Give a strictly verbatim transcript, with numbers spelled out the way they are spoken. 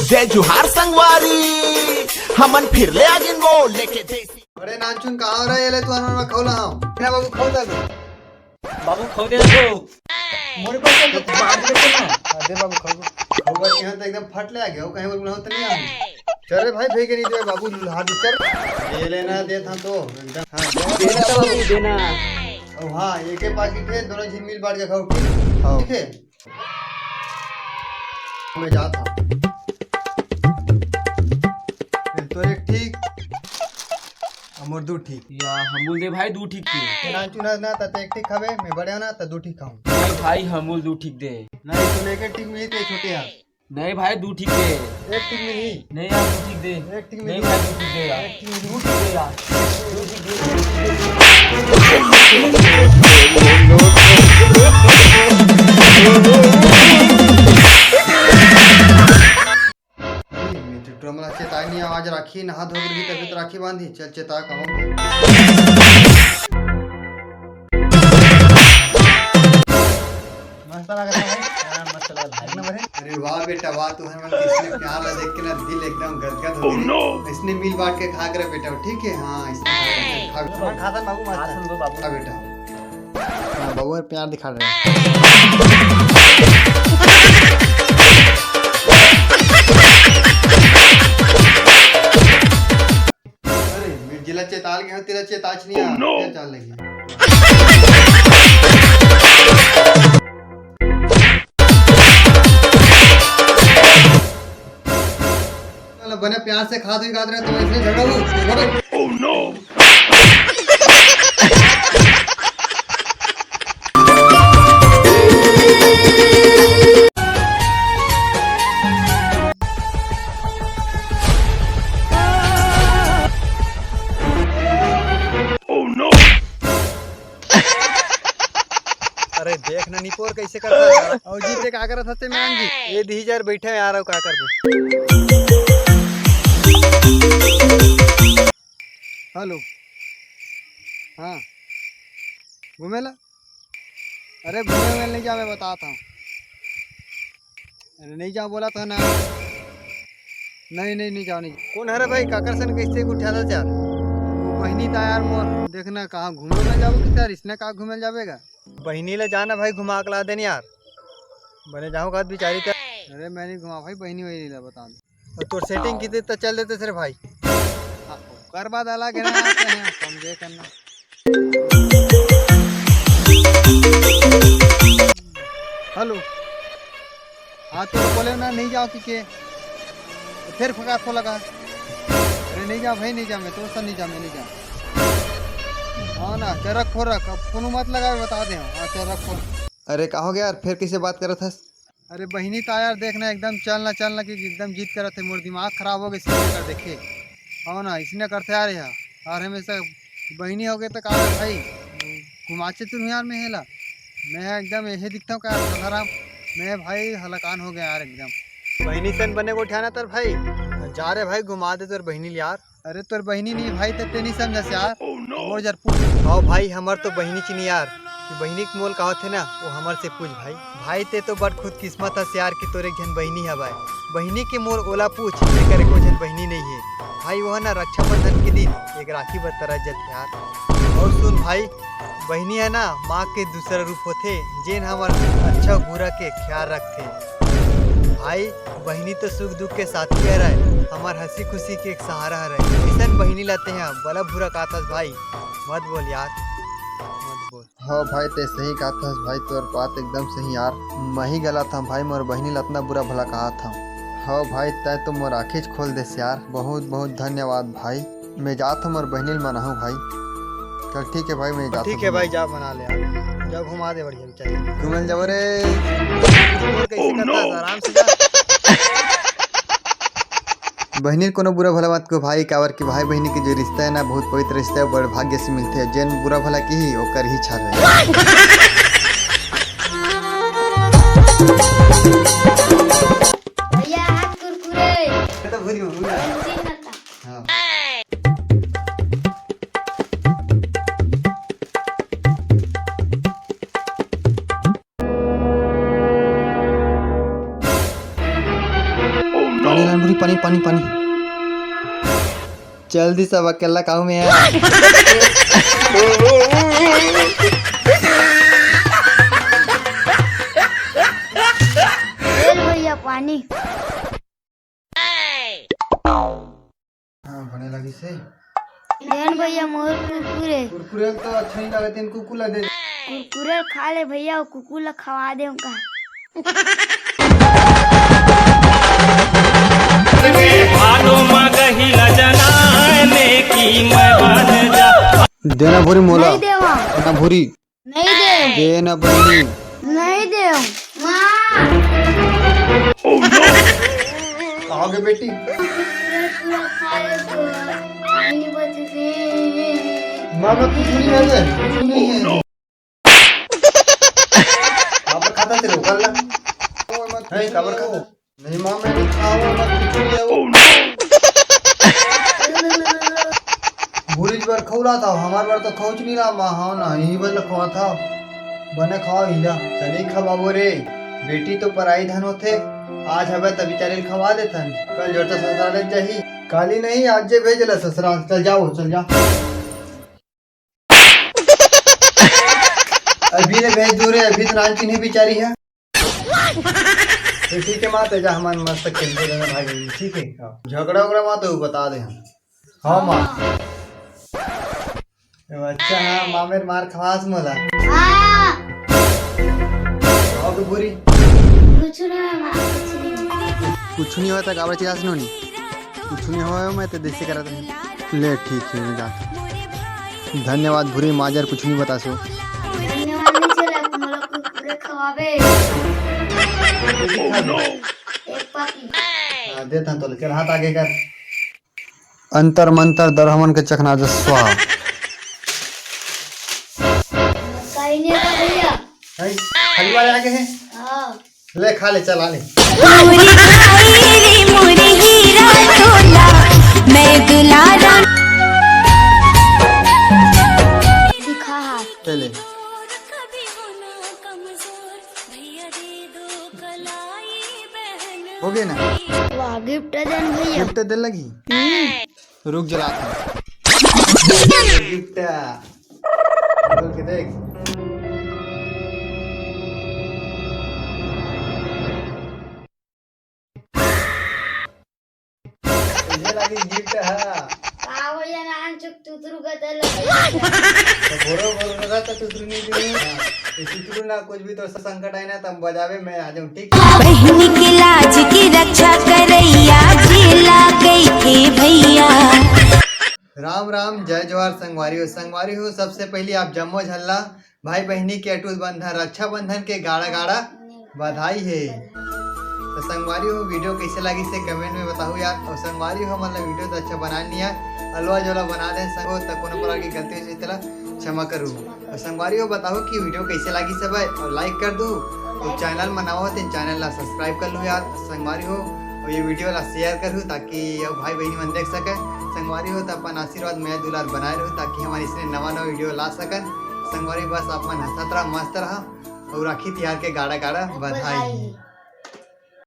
जय जोहार संगवारी, हमन फिर ले आगिन वो लेके देसी। अरे नानचुन, कहाँ हो रहा है? ये ले, तू अनमन में खौला हूँ। ना बाबू, खौला दे। बाबू, खौला दे तो। मोरे पास तो बात करते ना। हाँ, दे बाबू, खौला। खौला यहाँ तो एकदम फट ले आ गया, वो कहीं बोल तो नहीं आ। चल रे भाई, फेंके नहीं दे बाबू, लुल्हा दे, चल। ये लेना दे था तो, एकदम। हाँ, दे। देना तो बाबू, देना। ओ हाँ, एक ही पाकिट है, दोनों झिन मिल बांट के खाओ, ठीक? हाँ। ठीक है? मैं जात हूँ। फिर तो एक ठीक, अउ मोर दू ठीक। या, हमू ल दे भाई दू ठीक के। नानचुन ना, त एक ठीक खाबे, मैं बड़े ना, त दू ठीक खाऊं। नहीं भाई, हमू ल दू ठीक दे। नहीं, तो एक ठीक में ही ते छोटे यार। नहीं भाई, दू ठीक दे। एक ठीक में ही। नहीं यार, दू ठीक दे। एक ठीक में नहीं ही। भाई, दू ठीक दे यार। एक ठीक में ही। दू ठीक दे यार। दू ठीक दे। अरे, मैं तो टुटुरा मला चेताय नहीं, आज राखी नहा धो के तभी तो राखी बांधी। चल चेता कहूँ। मस्त लगा था भाई। हाँ, मस्त लगा भाई। एक नंबर है। अरे वाह बेटा वाह, तुहर मन के इसने प्यार ला देख के ना दिल एकदम गदगद हो गया। इसने मिल बांट के खा कर बेटा, ठीक है? हाँ, इसने खा कर खा। खाता बाबू मस्त है। बाबू। खा बेटा। हाँ, बउआ प्यार दिखा रहे हैं। अरे, मैं जिला चेताल के हूँ, तेरा चेताच नहीं आ। क्या चाल लगी? बने प्यार से खात हुई गात रहे, तुम ऐसे झगड़ा हो? अरे देख ना निपोर कैसे करता है। और जी ते का करत हते मैं जी? ये दीही यार बैठे यार, और का करबे? हेलो। हाँ। घूमे ला? अरे घूमे में नहीं जा, मैं बताता हूँ। अरे नहीं जाओ बोला था ना। नहीं, नहीं, नहीं जाओ, नहीं। कौन हरे भाई, काकर सन कैसे उठा था यार? वो बहिनी था यार मोर, देखना कहाँ घूमे में जाओ कि यार, इसने कहाँ घूमे जावेगा? बहिनी ले जाना भाई, घुमा के ला देन यार। बने जाओ का बिचारी था। अरे मैं नहीं घुमा भाई, बहिनी वही ला बता दे। और तोर सेटिंग की तो चल देते सर भाई। हाँ, ओकर बाद अलग है ना, आते हैं, समझे करना। हेलो। हाँ, तो बोले ना, नहीं जाओ कि के? तो फिर फका खो लगा। अरे, नहीं जाओ भाई, नहीं जाओ, मैं तो नहीं जाओ, मैं नहीं जाओ। हाँ ना, चल रख, फोन रख, अब फोन मत लगा, बता दे। हाँ, चल रख फोन। अरे, का हो गया यार, फिर किसे बात करत हस? अरे बहिनी, त यार देख ना, एकदम चल ना, चल ना कि एकदम जिद करत हे, मोर दिमाग खराब हो गए इसने कर देखे। हो ना, इसने करते आ रहे हैं। और हमेशा बहिनी हो गए तो का है भाई, घुमाचे तुम यार मैं हेला। मैं एकदम यही दिखता हूँ का साधारण, मैं भाई हलाकान हो गया यार एकदम। बहिनी सन बने को उठाना तर भाई, जा रे भाई घुमा दे तोर बहिनी ल यार। अरे तोर बहिनी नहीं भाई, ते ते नहीं समझस यार। मोर जर पूछ। हाँ भाई, हमर तो बहिनी चिनी यार, कि बहिनी के मोल कहा थे ना, वो हमर से पूछ भाई। भाई ते तो बड़ खुद किस्मत हस यार कि तोर एक झन बहिनी हवय। बहिनी के मोल ओला पूछ, जेकर एको झन बहिनी नहीं है। भाई वो है ना रक्षाबंधन के दिन एक राखी बर तरस जत यार। और सुन भाई, बहिनी है ना माँ के दूसरा रूप होथे, जेन हमर अच्छा बुरा के ख्याल रखथे। भाई, बहिनी तो सुख दुख के साथी हरय, हमर हंसी खुशी के एक सहारा हरय। अइसन बहिनी ला तेहा बला बुरा काथस भाई, मत बोल यार, मत बोल। हाँ भाई, ते सही काथस भाई, तोर बात एकदम सही यार। मैं ही गलत हूँ भाई, मोर बहिनी ला अतना बुरा भला काथस। हाँ भाई, तै तो मोर आँखेच खोल देस यार, बहुत बहुत धन्यवाद भाई। मैं जात हूँ, मोर बहिनी ल मनाहूँ भाई। चल ठीक है भाई, मैं जात हूँ ठीक है भाई, घूमे। जा मना ले यार। जा घुमा दे बढ़िया बेचारी। घूमे ल जाबो रे। और कैसे करता है, आराम से जा। बहिनी ल कोनो बुरा भला मत कहो भाई, काबर कि भाई बहिनी के जो रिश्ता है ना, बहुत पवित्र रिश्ता है, बड़ भाग्य से मिलथे। जेन बुरा भला किही, ओकर ही छाल है। भैया, हाथ कुरकुरे। ये तो भूल गया, भूल गया। नमकीन रहता। हाँ। ए ननभुरी, पानी, पानी, पानी। जल्दी सब अकेला काहू में है। ले भैया पानी। हाँ, बने लगी से। देन भैया मोर कुरकुरे। कुरकुरे तो अच्छा नहीं लगते, इनको कुकुर ला दे। कुरकुरे खा ले भैया, वो कुकुर ला खवा दे उनका। भादो मा गही ला जनाने की मैं बन जा। देना भूरी मोला। नहीं देवा। देना भूरी। नहीं दे। दे ना बहिनी। नहीं दे। माँ। कहाँ गए बेटी? पूरा खा ले तो। नहीं बचे थे। माँ, मैं कुछ नहीं है, कुछ नहीं है। काबर खाता तेरे को कर ला। नहीं, काबर खाता। नहीं माँ, मैं नहीं खाऊंगा, मैं कुछ नहीं है वो। भूरी बर खौला था, हमार बर तो खौच नहीं रहा माँ। हाँ ना, यही बर खवा था। बने खाओ हीरा। तनी खा बाबू रे, बेटी तो पराई धन होथे। आज हवे त बिचारी ल खवा देथन, कल जोर तो ससुराल जाही। काली नहीं, आज जे भेज ला ससुराल। चल जाओ, चल जा। अभी ले भेज दू रे, अभी तो नान चिन्ही बिचारी है। तो ठीक है माँ, तेजा हमान मस्त खेलते रहना भाई, ठीक है। हाँ। झगड़ा उगड़ा माँ तो बता दे हम। हाँ माँ। तो अच्छा, हाँ माँ, मेरे मार खवास मोला। हाँ। और तो बुरी। कुछ ना माँ, कुछ नहीं। कुछ नहीं होता, काबर चिल्लास नोनी? कुछ नहीं होय, मैं तो देसी करत हूँ। ले ठीक है, मैं जाता। धन्यवाद भूरी माजर, कुछ नहीं बतासो। धन्यवाद नहीं चला, मोला कुरकुरे खवाबे। एक पाकी। हाँ, देता तो लेकर हाथ आगे कर। अंतर मंतर दरहमन के चखना जो स्वाहा। कहीं नहीं था भैया। है, खाली वाले आगे हैं। हाँ। ले खा ले, चला ले। पूरी खाई रे मोरे हीरा तोला, मैं दुलारा। दिखा हाथ। ले ले। हो गए ना? वाह, गिफ्ट देन भैया। गिफ्ट दे लगी। हम्म। रुक, जलाता हूँ। गिफ्ट। खोल के देख। तुझे लगी गिफ्ट है। का भैया, नान चुक तुतरू का दे लगे। तो बोलो, बोलो, लगा तो तुतरू नहीं दी। हाँ, ये तुतरू ना कुछ भी तो संकट आए ना, तब बजावे, मैं आ जाऊँ, ठीक? बहिनी के लाज के रक्षा करैया, झेला गई के भैया। राम राम, जय जोहार संगवारी हो। संगवारी हो, सबसे पहली आप जम्मो झन ला भाई बहिनी के अटूट बंधन, रक्षाबंधन के गाड़ा गाड़ा बधाई हे। तो संगवारी हो, वीडियो कैसे लगी से कमेंट में बताहू यार। और संगवारी हो, मतलब वीडियो तो अच्छा बना नहीं है, अलवा जोला बना दे संगो, तो कोनो प्रकार की गलती हो तेला क्षमा करू। और संगवारी हो, बताओ कि वीडियो कैसे लागी सब है, और लाइक कर दू, और चैनल में नवा हो तो चैनल ला सब्सक्राइब कर लू यार संगवारी हो, और ये वीडियो ला शेयर करू ताकि ये भाई बहनी मन देख सके। संगवारी हो तो अपन आशीर्वाद, मया दुलार बनाए रहू ताकि हमारे इसने नवा नवा वीडियो ला सकन। संगवारी बस आप मन हंसत रहा, मस्त रहा, और राखी तिहार के गाड़ा गाड़ा बधाई।